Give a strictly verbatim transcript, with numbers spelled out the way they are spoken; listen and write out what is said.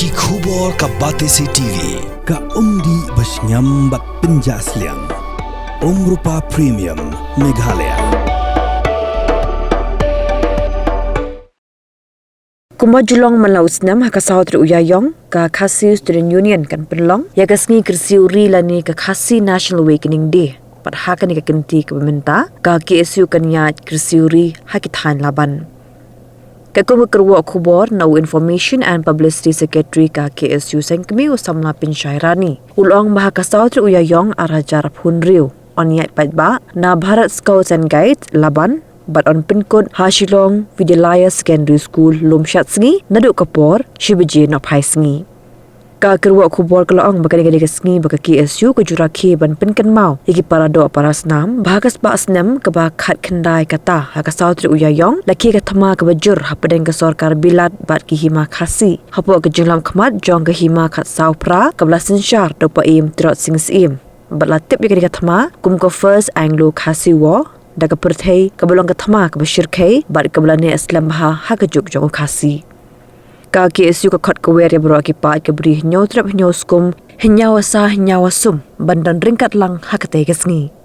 Ki khubor ka Batesi T V, ka umdih ba shngiam bad pynjah sliang. Umrupa Premium, Meghalaya. Kumba ju long man la u snem, ha ka saw tarik u Ïaïong, ka Khasi Student Union kan pynlong ïa ka sngi kyrsiew ri lane ka Khasi National Awakening Day. Bad ha kane ka kynti kaba mynta, ka K S U kan ïaid kyrsiew ri ha ki thaiñ Laban. Katkum ka kyrwoh khubor na u Information and Publicity Secretary ka K S U seng kmie u samla Pynshai Rani, u la ong ba ha ka saw tarik u Ïaïong ar hajar arphew hynriew, yn ïaid paidbah na Bharat Scouts and Guides Laban, bad yn pynkut ha Shillong Vidyalaya Secondary School lum shad sngi naduh ka por shi baje nohphai sngi. Ka kyrwoh khubor ka la ong ba kane ka dei ka sngi ba ka K S U ka ju rakhe ban pynkynmaw ïa ki para doh para snam ba ha ka spah snem kaba khatkhyndai kata, ha ka saw tarik u Ïaïong, la khie ka thma kaba jur hapdeng ka sorkar Bilat bad ki Hima Khasi, hapoh ka jinglap khmat jong ka Hima Khatsaw Phra kaba la synshar da u Paiem Tirot Sing Syiem. Bad la tip ïa kane ka thma kum ka First Anglo Khasi War da ka pyrthei kaba long ka thma kaba shyrkhei bad kaba la neh slem bha ha ka juk jong u Khasi. Ka K S U ka khot kwer ïa baroh ki paid ka bri hynñiew trep hynñiew skum, hynñiew sa hynñiew sum, ban don ryngkat lang ha katei ka sngi.